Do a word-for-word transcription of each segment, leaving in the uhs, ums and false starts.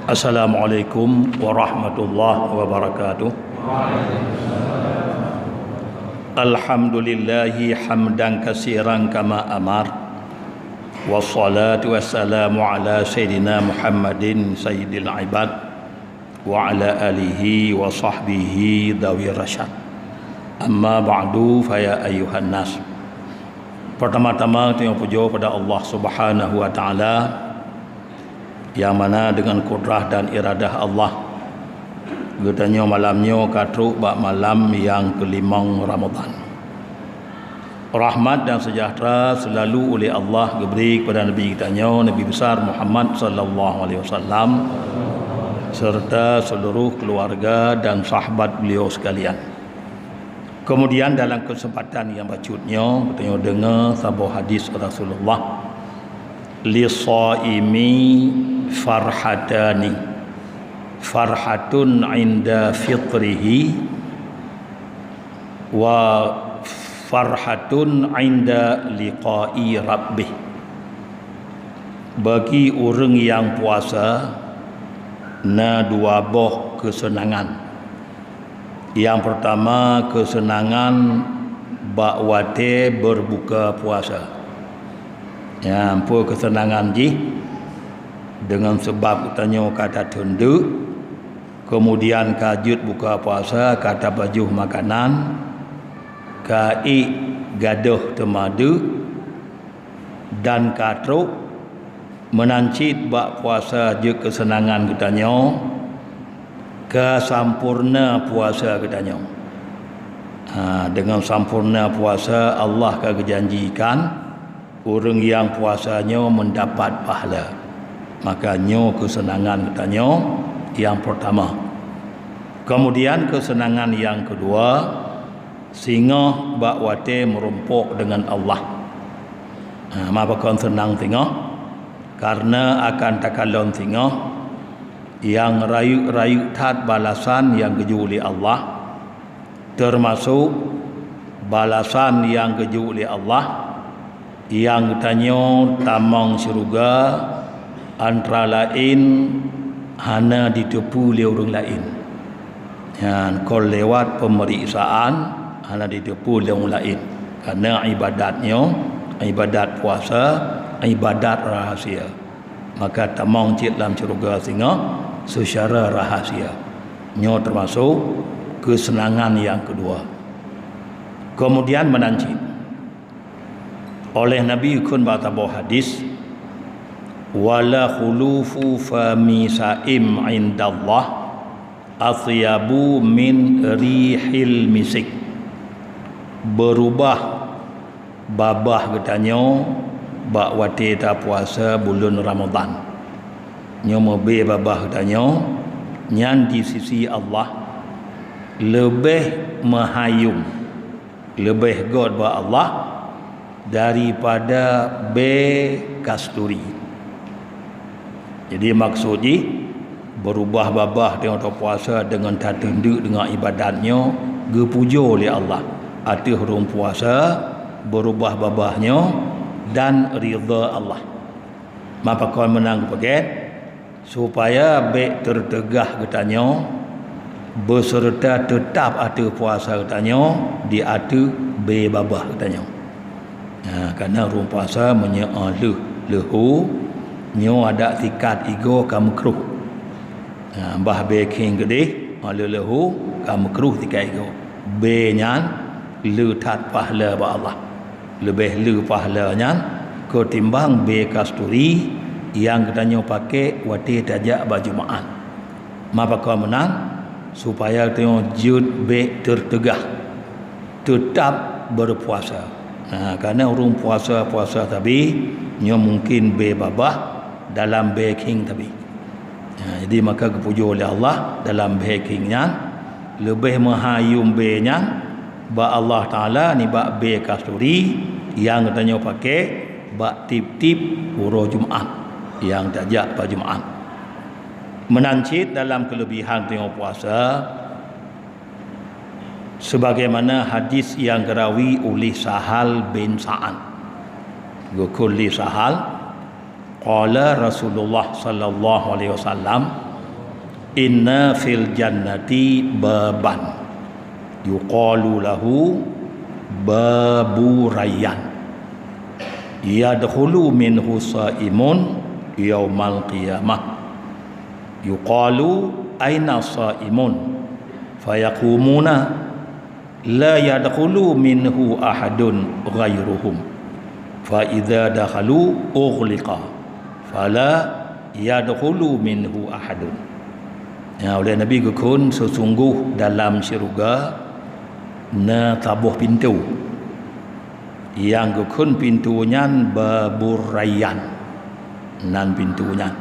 Assalamualaikum warahmatullahi wabarakatuh. Alhamdulillahi hamdan katsiran kama amar. Wassalatu wassalamu ala sayyidina Muhammadin sayyidil ibad wa ala alihi wa sahbihi dawi rasyad. Amma ba'du, fa ya ayyuhan nas. Pertama-tama, tanyoe pujoe pada Allah Subhanahu wa Ta'ala, nyang mana deungon kudrah dan iradah Allah, geutanyoe malam nyoe ka trok bak malam nyang keulimong Ramadhan. Rahmat dan sejahtera selalu uleh Allah geubri kepada Nabi geutanyoe, Nabi Besar Muhammad sallallahu alaihi wasallam, serta seluruh keluarga dan sahabat beliau sekalian. Kemudian dalam kesempatan nyang bacut nyoe, geutanyoe deungoe saboh hadis Rasulullah, "Lisaimi farhatani, farhatun inda fitrihi, wa farhatun inda liqa'i rabbih." Bagi ureuëng nyang puasa, na dua boh keuseunangan. Nyang peurtama, keuseunangan bak watée beureubuka puasa. Nyan peue keuseunangan jih? Deungon seubab geutanyoe ka tateundeuk, keumudian ka jeuet buka puasa, ka tapajoh makanan, ka ék gadôh teuma deuk, dan ka trok. Meunan cit bak puasa jeuet keuseunangan geutanyoe, ka sampoereuna puasa geutanyoe. Ha, deungon sampoereuna puasa, Allah ka geujanjikan ureuëng nyang puasa nyoe meundapat pahala. Maka nyoe keuseunangan geutanyoe nyang peurtama. Keumudian keuseunangan nyang keudua, singoh bak watée meurumpok deungon Allah. Ha, ma pakon seunang singoh? Kareuna akan takalon singoh nyang rayeuk-rayeuk that balasan nyang geujok lé Allah, teumasok balasan nyang geujok lé Allah nyang geutanyoe tamong syeuruga, antara laén hana jiteupeue lé ureuëng laén. Nyan kon lewat peumeriksaan hana jiteupeue lé ureuëng laén. Kareuna ibadat nyoe, ibadat puasa, ibadat rahasia. Maka tamong cit lam syeuruga singoh seucara rahasia. Nyoe teumasok keuseunangan nyang keudua. Keumudian meunan cit, óh lheueh Nabi geukheun bak saboh hadis, "Wala khulufu fami saim indallah atyabu min rihil misik." Beurubah babah geutanyoe bak watée tapuasa buleuen Ramadhan. Nyoe meubée babah geutanyoe nyan di sisi Allah leubeh meuhayum, leubeh göt bak Allah daripada bée kasturi. Jadi maksud jih, beurubah babah teungoh tapuasa deungon tateundeuk deungon ibadat nyoe geupujoe lé Allah ateueh ureuëng puasa beurubah babah nyoe dan ridha Allah. Ma pakon meunan geupeugét, supaya bék teuteugah geutanyoe beuseureuta teutab ateueh puasa geutanyoe di ateueh bée babah geutanyoe. Ha, kareuna ureuëng puasa meunyoe lheueh leuhu, nyoe adak sikat igoe ka meukruh. Ha, bah bée khieng keudeh, lheueh leuhu ka meukruh sikat igoe. Bée nyan le that pahala bak Allah. Leubeh le pahala nyan keutimbang bée kasturi nyang geutanyoe paké watée tajak bak Jumaat. Ma pakon meunan, supaya tanyoe jeuet bék teuteugah, teutab beureupuasa. Ha, kareuna ureuëng puasa-puasa sabe nyoe mungken bée babah dalam bée khieng sabe. Ha, jadi maka geupujoe lé Allah dalam bée khieng nyan, leubeh meuhayum bée nyan bak Allah Taala nibak bée kasturi nyang geutanyoe paké bak tieb-tieb uroe Jumaat nyang tajak bak Jumaat. Meunan cit dalam keuleubihan tanyoe puasa, sebagaimana hadis nyang geurawi ulih Sahal bin Sa'ad. Geukheun lé Sahal, qala Rasulullah sallallahu alaihi wasallam, "Inna fil jannati baban yuqalu lahu Babu Rayyan, yadkhulu minhu shaimun yaumal qiyamah. Yuqalu, 'Aina shaimun?' Fayaqumuna, 'La yadkhulu minhu ahadun ghairuhum. Fa idza dakhalu ughliqa, fala yadkhulu minhu ahadun.'" Ya, uleh Nabi geukheun, "Seusunggoh dalam syeuruga na saboh pintoe. Nyang geukheun pintoe nyan Babur Rayyan, nan pintoe nyan.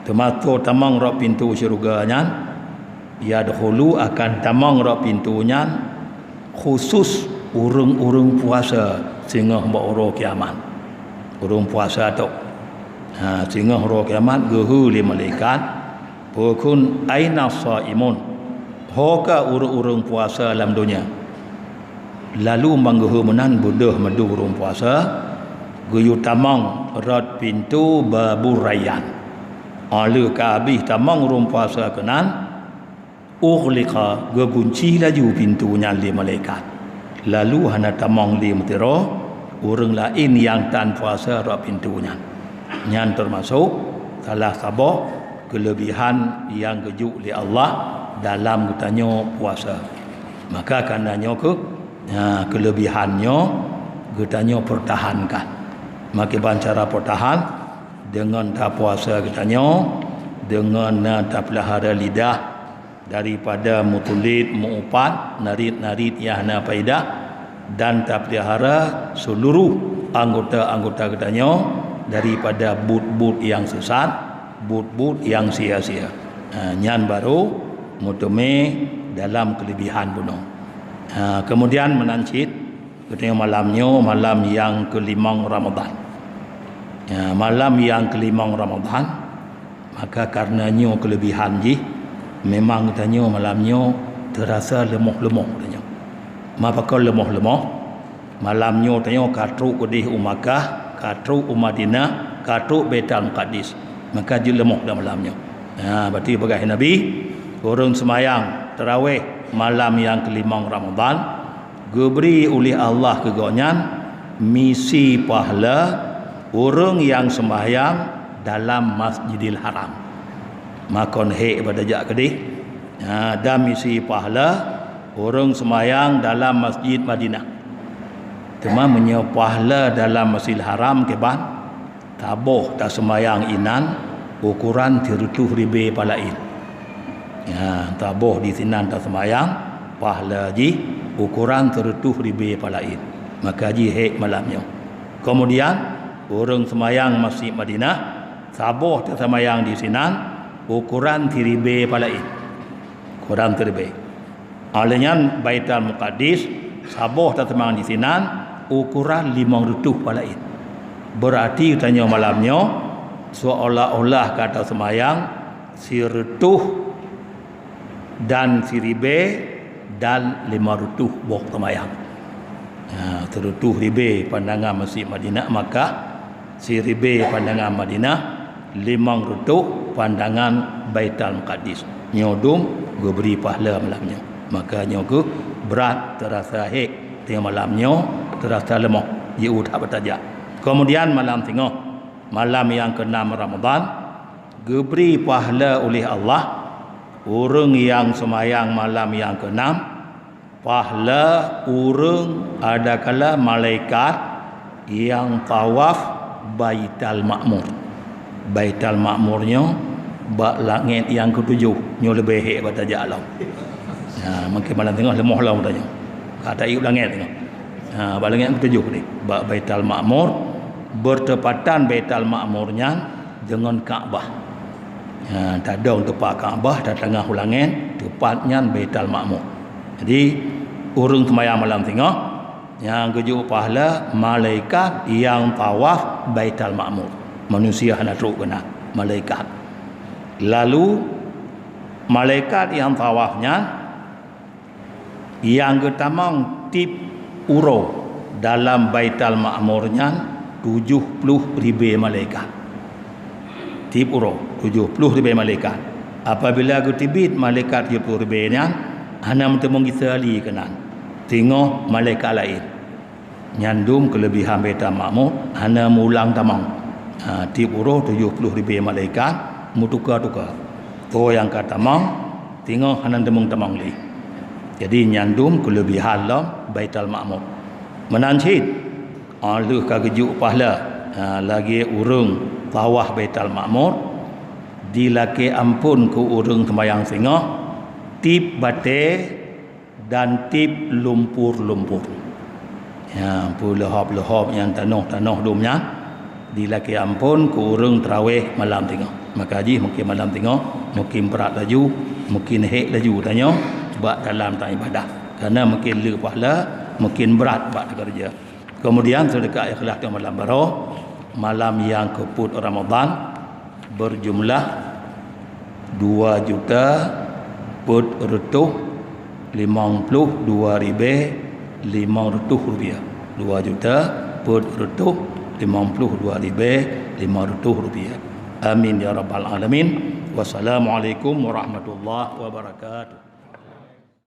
Teuma soe tamong rot pintoe syeuruga nyan, yadkhulu, akan tamong rot pintoe nyan khusus ureuëng-ureuëng puasa singoh bak uroe kiamat." Ureuëng puasa tok. Ha, singoh uroe kiamat geuhôi lé malaikat, peukheun, "Aina shaimun?" Ho ka ureuëng-ureuëng puasa lam donya? Lalu ban geuhôi meunan beudôh mandum ureuëng puasa, geuyue tamong rot pintoe Babur Rayyan. Óh lheueh ka habéh tamong ureuëng puasa keunan, ughliqa, geugunci laju pintoe nyan lé malaikat. Lalu hana tamong lé meusidroe ureuëng laén nyang tan puasa rot pintoe nyan. Nyan teumasok salah saboh keuleubihan nyang geujok lé Allah dalam geutanyoe puasa. Maka kareuna nyoe kheueh, ha, keuleubihan nyoe geutanyoe peurtahankan. Meukiban cara peurtahan, deungon tapuasa geutanyoe, deungon na tapeulihara lidah daripada meutulet, meu-upat, narit-narit nyang hana faedah, dan tapeulihara seuluruh anggota-anggota geutanyoe daripada buet-buet nyang sesat, buet-buet nyang sia-sia. Ha, nyan barô meuteumé dalam keuleubihan bunoe. Ha, keumudian meunan cit, geutanyoe malam nyoe malam nyang keulimong Ramadhan. Ya, malam nyang keulimong Ramadhan, maka kareuna nyoe keuleubihan jih, memang geutanyoe malam nyoe teurasa leumoh-leumoh geutanyoe. Ma pakon leumoh-leumoh? Malam nyoe tanyoe ka trok keudeh u Makkah, ka trok u Madinah, ka trok Baitul Muqaddis. Maka jeuet leumoh lam malam nyoe. Ha, berarti peugah Nabi, ureuëng seumayang tarawih malam nyang keulimong Ramadhan, geubri uleh Allah keu gobnyan misi pahala ureuëng nyang seumayang dalam Masjidil Haram. Makon hék bak tajak keudeh, ha, dan misi pahala ureuëng seumayang dalam Masjid Madinah. Teuma meunyoe pahala dalam Masjidil Haram kiban, saboh taseumayang inan ukoran sireutôh ribée palaén. Ya, saboh disinan taseumayang, pahala jih ukoran sireutôh ribée palaén. Maka jih hék malam nyoe. Keumudian, ureuëng seumayang Masjid Madinah, saboh taseumayang disinan ukoran siribée palaén. Ukoran siribée. Óh lheueh nyan Baitul Muqaddis, saboh taseumayang disinan ukoran limong reutôh palaén. Beurarti tanyoe malam nyoe seolah-olah ka taseumayang sireutôh dan siribée dan limong reutôh boh seumayang. Ha, sireutôh ribée pandangan Masjid Madinah Makkah, siribée pandangan Madinah, limong reutôh pandangan Baitul Muqaddis. Nyoe dum geubri pahala malam nyoe. Maka nyoe kheueh brat teurasa hék, teungoh malam nyoe teurasa leumoh, jiôh that bak tajak. Keumudian malam singoh, malam nyang keunam Ramadhan, geubri pahala uleh Allah ureuëng nyang seumayang malam nyang keunam, pahala ureuëng adakala malaikat nyang tawaf Baitul Makmur. Baitul Makmur nyoe bak langét nyang keutujoh, nyoe leubeh hék bak tajak lom. Nah, mungken malam singoh leumoh lom tanyoe. Ka tayue langét singoh. Ha, bak langét keutujoh deh, bak Baitul Makmur, beurtepatan Baitul Makmur nyan deungon Ka'bah. Ha, tadong teupat Ka'bah, tatangah u langét, teupat nyan Baitul Makmur. Jadi, ureuëng seumayang malam singoh, nyang geujok pahala malaikat nyang tawaf Baitul Makmur. Manusia hana trok keunan, malaikat. Lalu, malaikat nyang tawaf nyan, nyang geutamong tieb uroe dalam Baitul Makmur nyan tujoh ploh ribée malaikat. Tieb uroe, tujoh ploh ribée malaikat. Apabila geuteubiet malaikat tujoh ploh ribèe nyan, hana meuteumong gisa lé keunan, singoh malaikat laén. Nyan dum keuleubihan Baitul Makmur, hana meulang tamong. Ha, tiep uroe tujoh ploh ribèe malaikat meutuka-tuka. Toh nyang ka tamong, singoh hana teumong tamong lé. Jadi, nyan dum keuleubihan lom Baitul Makmur. Meunan cit, óh lheueh ka geujok pahala, ha, lagèe ureueng tawaf Baitul Makmur, dilakèe amphon keu ureueng seumayang singoh, tiep batèe dan tiep lumpur-lumpur. Ya, peuleuhop-leuhop nyang tanoh-tanoh dum nyan, dilakèe amphon keu ureueng teurawéh malam singoh. Maka jih mungken malam singoh, mungken brat laju, mungken hék laju tanyoe bak dalam tan ibadah. Karena mungken le pahala, mungken brat bak teukeureuja. Kemudian, seudeukah ikhlaih di malam baroe, malam nyang keupeuet Ramadhan, berjumlah dua juta peuet reutôh limong ploh dua ribèe limong reutôh rupiah. Dua juta peuet reutôh limong ploh dua ribèe limong reutôh rupiah. Amin ya rabbal alamin. Wassalamualaikum warahmatullahi wabarakatuh.